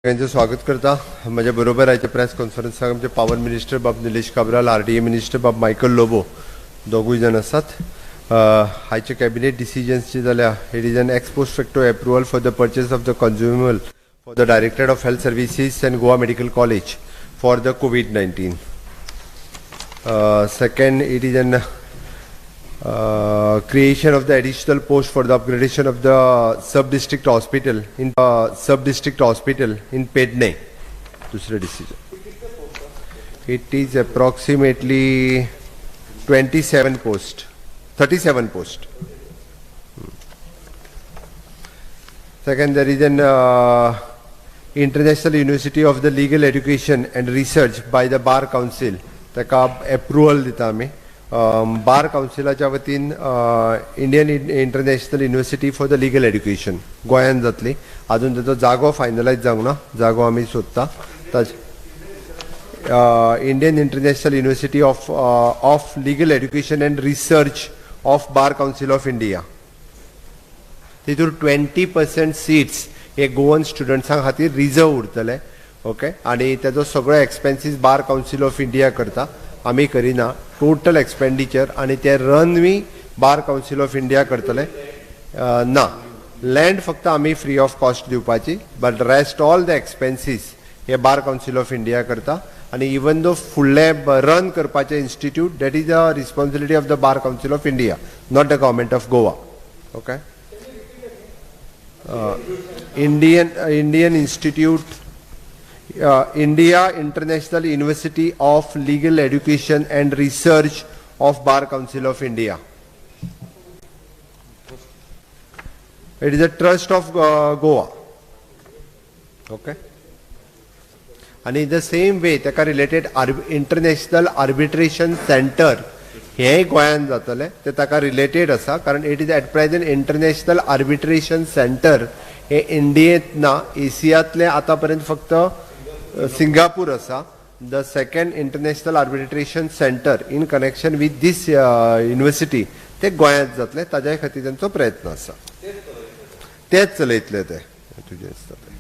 सगळ्यांचे स्वागत करता. म्हज्या बरोबर आयच्या प्रेस कॉन्फरन्साक आमचे पावर मिनिस्टर बाब निलेश काब्राल, आरडीए मिनिस्टर बाब मायकल लोबो दोगूय जाण आसात. आयचे कॅबिनेट डिसिजन्स जे जाल्या, it is an ex post facto approval for the purchase of the consumable for the directorate of health services and Goa medical college for the COVID-19. Second, it is an creation of the additional post for the upgradation of the sub-district hospital in sub-district hospital in Pedne. Dusre decision. It is approximately 27 post, 37 post. Second, there is an International University of the Legal Education and Research by the Bar Council. ताका approval दिता आमी. Bar कावन्सिलाच्या वतीन Indian international university for the legal education गोंयांत जातली. आजून ताचो जागो finalise जावंक ना, जागो आमी सोदता. ताचे Indian international university of legal education and research of bar council of India, तितूर 20% seats हे गोवन स्टुडंट्सां खातीर रिजर्व उरतले. ओके, आनी तेजो सगळो expenses bar council of India करता, आमी करिना. टोटल एक्सपेंडिचर आनी ते रनवी बार कावन्सील ऑफ इंडिया करतले. ना, लँड फक्त आमी फ्री ऑफ कॉस्ट दिवपाची, but rest all the expenses hey bar council of India करता. आनी इवन दो फुडले रन करपाचे institute, that is the responsibility of the bar council of India, not the government of Goa. Okay, Indian institute, India International University of Legal Education and Research of Bar Council of India. It is a trust of Goa. Okay. आनी the same वे ताका related international arbitration centre हेंय गोंयांत जातलें, तें ताका related आसा, कारण it is at present international arbitration centre हे इंडियेंत ना, एशियांतलें आतां पर्यंत फक्त सिंगापूर आसा. The second international arbitration centre in connection with this university ते गोंयांत जातलें, ताज्याय खातीर तांचो प्रयत्न आसा. तेच चलयतले ते तुजें आसता तें.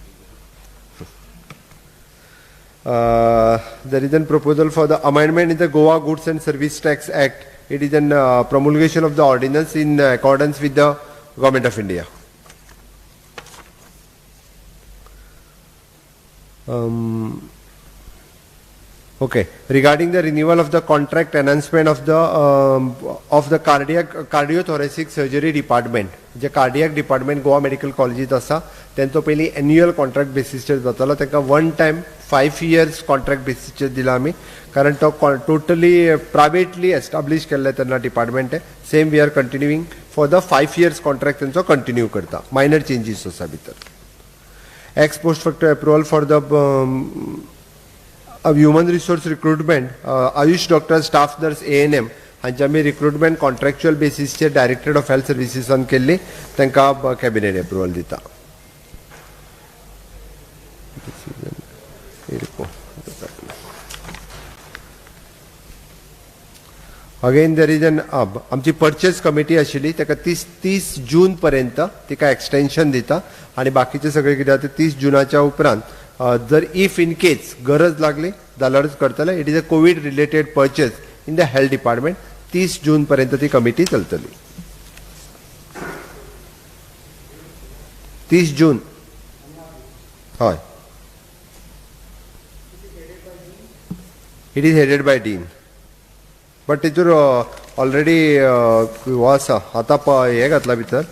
There is a proposal for the amendment in the Goa Goods and Service Tax Act. It is an promulgation of the ordinance in accordance with the Government of India. Okay, regarding the renewal of the contract enhancement of the cardiothoracic surgery department, J cardiac department Goa medical कॉलेजीत आसा, तेंचो पयलीं annual contract बेसीसचेर जातालो, तांकां one time 5 years contract बेसीसचेर दिला आमी, कारण तो totally privately establish केल्लें तेन्ना department. Same we are continuing for the 5 years contract तेंचो कंटिन्यू करता, मायनर चेंजीस आसा भितर. Ex post facto approval for the human resource recruitment, AYUSH doctor, staff nurse, ANM हांचे आमी रिक्रुटमेंट कॉन्ट्रॅक्च्युअल बेसीसचेर directorate of health सर्विसीसान केल्ली, तांकां कॅबिनेट एप्रुवल दिता. अगेन there is an आमची पर्चेस कमिटी आशिल्ली, ताका 30 जून पर्यंत तिका एक्सटेन्शन दिता, आनी बाकीचे सगळे कितें आसा ते 30 जुनाच्या उपरांत जर if in case गरज लागली जाल्यारूच करतले. It is a COVID related purchase in the health department. 30 जून पर्यंत ती कमिटी चलतली. 30 जून, हय. It is headed by dean, but तितूर ऑलरेडी हो आसा आतां हें घातला भितर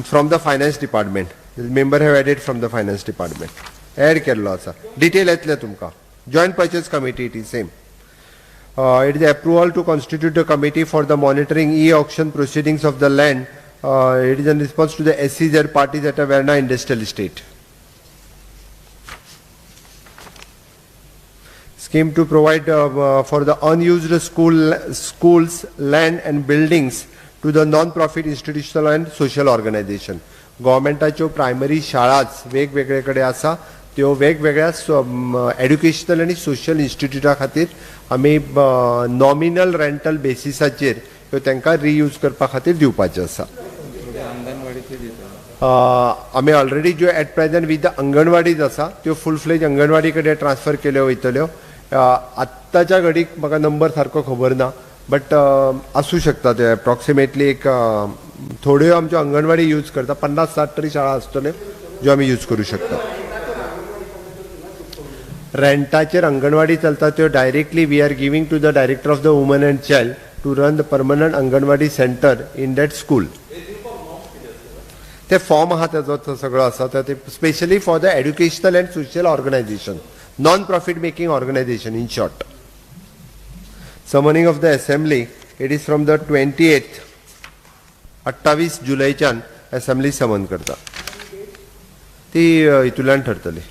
from the finance department, member have added from the finance department, add केल्लो आसा. डिटेल येतले तुमकां. Joint purchase committee, it is same. It is approval to constitute the committee for the monitoring e auction proceedings of the land. It is in response to the SEZ parties at a Verna industrial estate. Scheme to provide for the unused schools, land and buildings to the non-profit institutional and social organization. गव्हर्मेंटाच्यो primary शाळाच वेगवेगळे कडेन आसा, त्यो वेगवेगळ्या educational आनी social इन्स्टिट्यूटा खातीर आमी nominal rental बेसिसाचेर त्यो तांकां रियूज करपा खातीर दिवपाच्यो आसा. आमी ऑलरेडी ज्यो एट प्रेझेंट विथ the अंगणवाडीज आसा त्यो फूल फ्लेज अंगणवाडी कडेन ट्रान्सफर केल्यो वयतल्यो. आत्ताच्या घडीक म्हाका नंबर सारको खबर ना, बट आसूं शकता ते एप्रॉक्सिमेटली एक थोड्यो आमच्यो अंगणवाडी यूज करता, 50-60 तरी शाळा आसतल्यो ज्यो आमी यूज करूं शकता. रेंटाचेर अंगणवाडी चलता त्यो directly we are giving to the director of the woman and child to run the permanent anganwadi centre in that school. ते फॉर्म आहा तेजो, तो सगळो आसा. ते specially for the educational and social organisation, non profit making organisation in short. Summoning of the assembly, it is from the 28th, 28 जुलयच्यान assembly समन करता. ती हितूंतल्यान ठरतली.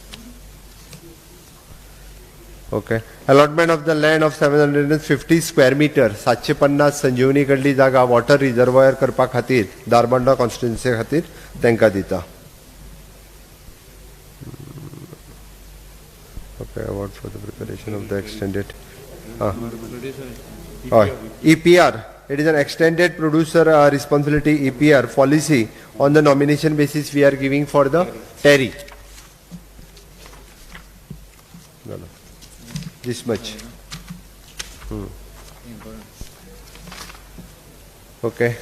Okay, allotment of the land of 750 square metre, 750 संजीवनी कडली जागा water reservoir करपा खातीर Dharbandora constituency खातीर तांकां दिता. Okay, award for the preparation of the extended, हय, EPR. It is an extended producer responsibility, EPR policy. On the nomination basis we are giving for the TERI. No. This much. Okay.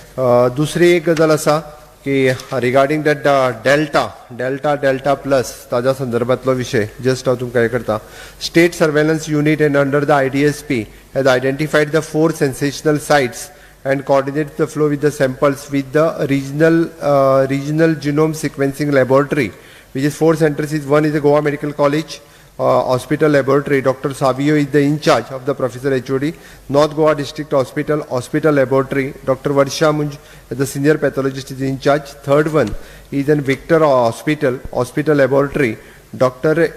दुसरी एक गजाल आसा की regarding that delta plus ताज्या संदर्भातलो विशय just हांव तुमकां हें करता. State surveillance unit and under the IDSP has identified the four sensational sites and coordinate the flow with the samples with the regional genome sequencing laboratory, which is four centers. Is one is the Goa Medical College Hospital Laboratory. Dr. Savio is the in charge of the Professor HOD. North Goa District Hospital Hospital Laboratory, Dr. Varsha Munj, the senior pathologist, is in charge. Third one is in Victor Hospital Hospital Laboratory, Dr.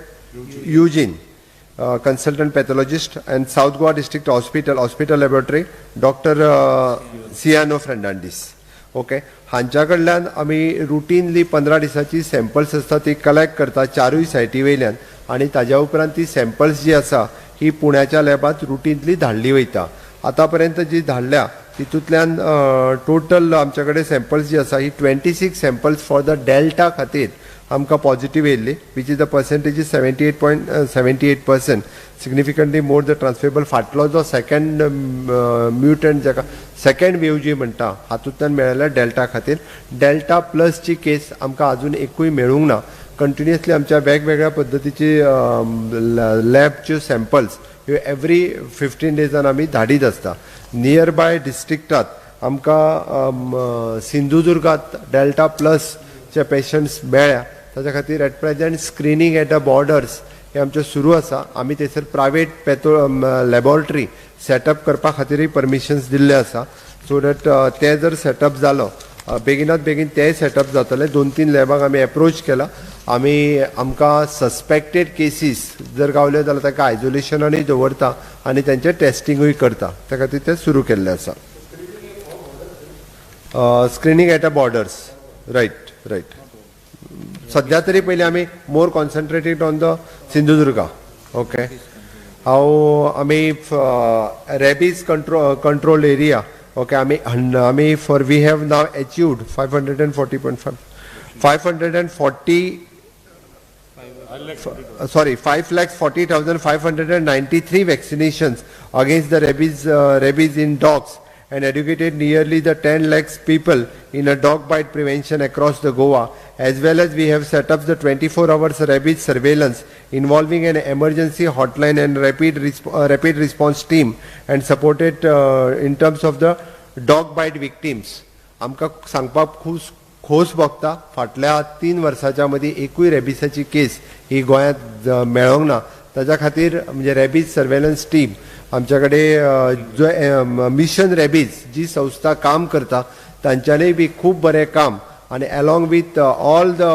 Eugene, consultant pathologist, and South Goa District Hospital Hospital Laboratory, Dr. Siano Fernandez. Okay, हांच्या कडल्यान आमी routinely 15 दिसाची samples आसता ती collect करता चारूय सायटी वयल्यान आनी ताज्या उपरांत ती सॅम्पल्स जी आसा ही पुण्याच्या लॅबांत रुटीनली धाडली वयता. आतां पर्यंत जी धाडल्या तितूंतल्यान टोटल आमच्या कडेन सॅम्पल्स जी आसा ही 26 samples for the delta खातीर आमकां पॉझिटीव येयल्ली, which is the percentage is 78.78%, significantly more the transferable. फाटलो जो सेकंड म्युटंट, जाका सेकंड वेव जी म्हणटा, हातूंतल्यान मेळ्ळेल्या डेल्टा खातीर डेल्टा प्लसची केस आमकां अजून एकूय मेळूंक ना. कंटिन्युअसली आमच्या वेगवेगळ्या पद्दतीची लॅबच्यो सॅम्पल्स ह्यो एवरी 15 डेजान आमी धाडीत आसता. नियर बाय डिस्ट्रिक्टात आमकां सिंधुदुर्गात डेल्टा प्लसचे पेशंट्स मेळ्ळ्या. ताच्या खातीर at present screening at the borders हे आमचें सुरू आसा. आमी थंयसर प्रायवेट पॅथो लॅबोरेटरी सेटअप करपा खातीरय परमिशन्स दिल्ले आसा, सो that ते जर सेटअप जालो, बेगिनात बेगीन तेय सेटअप जातले. दोन तीन लॅबांक आमी एप्रोच केला. आमी आमकां सस्पेक्टेड केसीस जर गावल्यो जाल्यार ताका आयजोलेशनानूय दवरता आनी तेंचें टेस्टिंगूय करता. त्या खातीर तें सुरू केल्लें आसा. Screening at a borders, right. सध्या तरी पयलीं आमी more concentrated on the Sindhudurg. Okay, हांव आमी rabies control area, okay, आमी for we have now achieved 540.5, 540, sorry, 5,40,593 vaccinations against the rabies in dogs and educated nearly the 10 lakhs people in a dog bite prevention across the Goa, as well as we have set up the 24 hours rabies surveillance involving an emergency hotline and rapid response team and supported in terms of the dog bite victims. आमकां सांगपाक खूब खोस भोगता, फाटल्या 3 वर्साच्या मदीं एकूय रेबिसाची केस ही गोंयांत मेळोंक ना. ताच्या खातीर म्हणजे रेबीज सर्वेलन्स टीम आमच्या कडेन जो मिशन रेबीज जी संस्था काम करता तांच्यांनीय बी खूब बरें काम आनी along with all the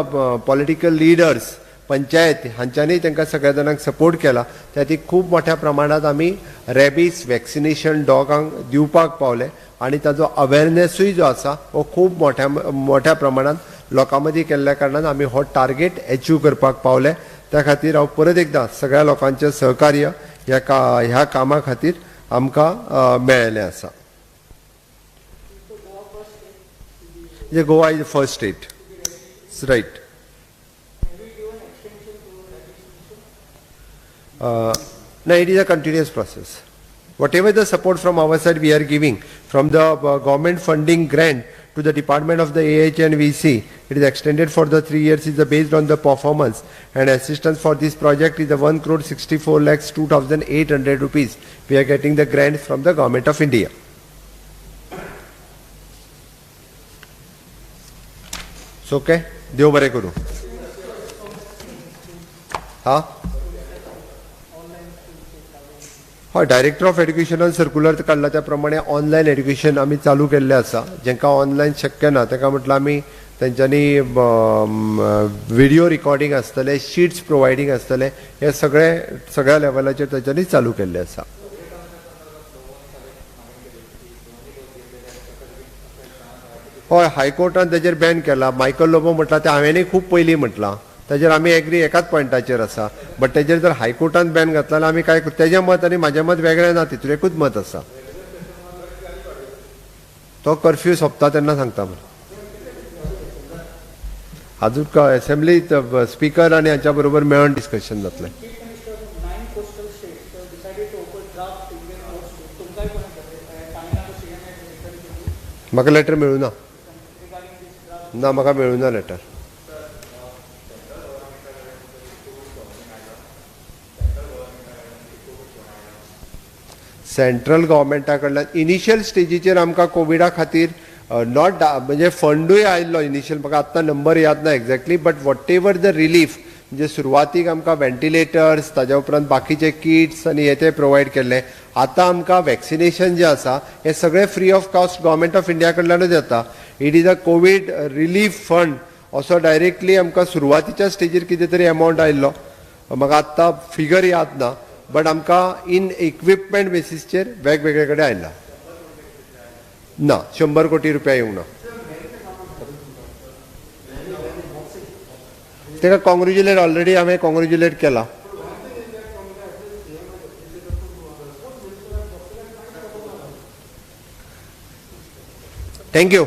political leaders, panchayat हांच्यांनी तांकां सगळ्या जाणांक सपोर्ट केला. त्या खातीर खूब मोठ्या प्रमाणांत आमी रेबीज वॅक्सिनेशन डॉगांक दिवपाक पावले आनी ताजो अवेरनेसूय जो आसा हो खूब मोठ्या मोठ्या प्रमाणांत लोकां मदीं केल्ल्या कारणान आमी हो टार्गेट एचीव करपाक पावले. त्या खातीर हांव परत एकदां सगळ्या लोकांचें सहकार्य ह्या कामा खातीर आमकां मेळ्ळेलें आसा. म्हणजे Goa is first state. Right. No, it is a continuous process. Whatever the support from our side we are giving, from the government funding grant to the department of the AH and VC, it is extended for the 3 years, is based on the performance, and assistance for this project is the 1,64,02,800 rupees. We are getting the grant from the government of India. So okay, देव बरें करूं. हा, हय, director of एड्युकेशनान circular काडला त्या प्रमाणे online education आमी चालू केल्लें आसा. जांकां ऑनलायन शक्य ना ताका म्हटल्यार आमी तेंच्यांनी विडियो रिकॉर्डिंग आसतलें, शिट्स प्रोवायडींग आसतलें, हें सगळें सगळ्या लेवलाचेर तेंच्यांनी चालू केल्लें आसा. हय, हायकोर्टान तेजेर बॅन केला. मायकल लोबो म्हटलां तें हांवेंनूय खूब पयलीं म्हटलां, ताजेर आमी एग्री एकाच पॉयंटाचेर आसा. बट तेजेर जर हायकोर्टान बॅन घातला जाल्यार आमी काय, तेजें मत आनी म्हाजें मत वेगळें ना, तितून एकूच मत आसा. तो कर्फ्यू सोंपता तेन्ना सांगता. अजून एसेंब्ली स्पिकर आनी हांच्या बरोबर मेळोन डिस्कशन जातलें. म्हाका लेटर मेळूं ना, ना म्हाका मेळूं ना लेटर. सेंट्रल गव्हर्मेंटा कडल्यान इनिशियल स्टेजीचेर आमकां कोविडा खातीर not म्हणजे फंडूय आयिल्लो इनिशियल, म्हाका आत्तां नंबर याद ना exactly, but whatever the relief म्हणजे सुरवातीक आमकां व्हेंटिलेटर्स, ताज्या उपरांत बाकीचे किट्स आनी हे ते प्रोवायड केल्ले. आतां आमकां वॅक्सिनेशन जें आसा हें सगळें free of cost government of India कडल्यानूच येता. It is a COVID relief fund असो डायरेक्टली आमकां सुरवातीच्या स्टेजीर कितें तरी अमावंट आयिल्लो, म्हाका आत्तां फिगर याद ना, बट आमकां इन इक्विपमेंट बेसीसचेर वेगवेगळे कडेन आयला ना. 100 कोटी रुपया येवंक ना. ताका कॉंग्रेच्युलेट, ऑलरेडी हांवें कॉंग्रेच्युलेट केला. Thank you.